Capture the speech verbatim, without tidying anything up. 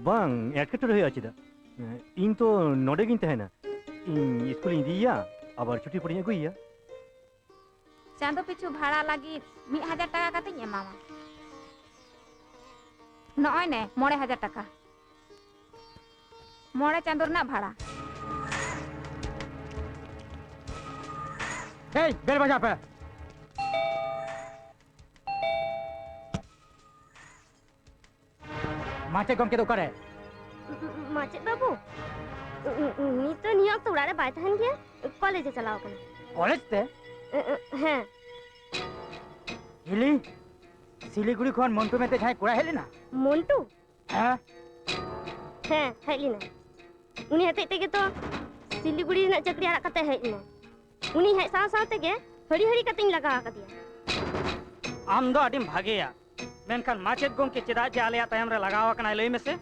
ᱵᱟᱝ, ᱮᱴᱠᱮᱴᱚᱬᱮ ᱦᱩᱭᱩᱜᱼᱟ ᱪᱮᱫᱟᱜ? ᱤᱧ ᱛᱚ ᱱᱚᱰᱮ ᱜᱤᱧ ᱛᱟᱦᱮᱱᱟ᱾ ᱤᱧ ᱥᱠᱩᱞᱤᱧ ᱤᱫᱤᱭᱮᱭᱟ, ᱟᱵᱟᱨ ᱪᱷᱩᱴᱤ ᱯᱚᱨᱮᱧ ᱟᱹᱜᱩᱭᱮᱭᱟ᱾ ᱪᱟᱸᱫᱚ ᱯᱤᱪᱷᱩ ᱵᱷᱟᱲᱟ ᱞᱟᱹᱜᱤᱫ ᱢᱤᱫ ᱦᱟᱡᱟᱨ ᱴᱟᱠᱟ ᱠᱟᱛᱮᱧ ᱮᱢᱟᱢᱟ᱾ ᱱᱚᱜᱼᱚᱭ ᱱᱮ, ᱢᱚᱬᱮ ᱦᱟᱡᱟᱨ ᱴᱟᱠᱟ᱾ ᱢᱚᱬᱮ ᱪᱟᱸᱫᱚ ᱨᱮᱱᱟᱜ ᱵᱷᱟᱲᱟ᱾ ᱮᱭ, ᱵᱮᱞ ᱵᱟᱡᱟᱣ ᱯᱮ᱾ ᱢᱟᱪᱮᱫ ᱜᱚᱢᱠᱮ ᱫᱚ ᱚᱠᱟᱨᱮ? ᱢᱟᱪᱮᱫ ᱵᱟᱹᱵᱩ? ᱩ-, ᱩ-, ᱩᱱᱤ ᱛᱚ ᱱᱤᱭᱟᱹ ᱚᱠᱛᱚ ᱚᱲᱟᱜ ᱨᱮ ᱵᱟᱭ ᱛᱟᱦᱮᱱ ᱜᱮᱭᱟ, ᱠᱚᱞᱮᱡᱽ ᱮ ᱪᱟᱞᱟᱣ ᱠᱟᱱᱟ᱾ ᱠᱚᱞᱮᱡᱽ ᱛᱮ? ᱮ, ᱮ, ᱦᱮᱸ᱾ ᱦᱤᱞᱤ, ᱥᱤᱞᱤᱜᱩᱲᱤ ᱠᱷᱚᱱ ᱢᱚᱱᱴᱩ ᱢᱮᱱᱛᱮ ᱡᱟᱦᱟᱸᱭ ᱠᱚᱲᱟ ᱦᱮᱡ ᱞᱮᱱᱟ? ᱢᱚᱱᱴᱩ? ᱦᱮᱸ᱾ ᱦᱮᱸ, ᱦᱮᱡ ᱞᱮᱱᱟᱭ᱾ ᱩᱱᱤ ᱦᱚᱛᱮᱡ ᱛᱮᱜᱮ ᱛᱚ ᱥᱤᱞᱤᱜᱩᱲᱤ ᱨᱮᱱᱟᱜ ᱪᱟᱹᱠᱨᱤ ᱟᱲᱟᱜ ᱠᱟᱛᱮ ᱦᱮᱡ ᱮᱱᱟᱭ᱾ ᱩᱱᱤ ᱦᱮᱡ ᱥᱟᱶ ᱥᱟᱶ ᱛᱮᱜᱮ ᱦᱟᱹᱲᱤ ᱦᱟᱹᱲᱤ ᱠᱟᱛᱮᱧ ᱞᱟᱜᱟ ᱟᱠᱟᱫᱮᱭᱟ᱾ ᱟᱢ ᱫᱚ ᱟᱹᱰᱤᱢ ᱵᱷᱟᱜᱮᱭᱟ, ᱢᱮᱱᱠᱷᱟᱱ ᱢᱟᱪᱮᱫ ᱜᱚᱢᱠᱮ ᱪᱮᱫᱟᱜ ᱡᱮ ᱟᱞᱮᱭᱟᱜ ᱛᱟᱭᱚᱢ ᱨᱮ ᱞᱟᱜᱟᱣ ᱟᱠᱟᱱᱟᱭ, ᱞᱟᱹᱭ ᱢᱮᱥᱮ?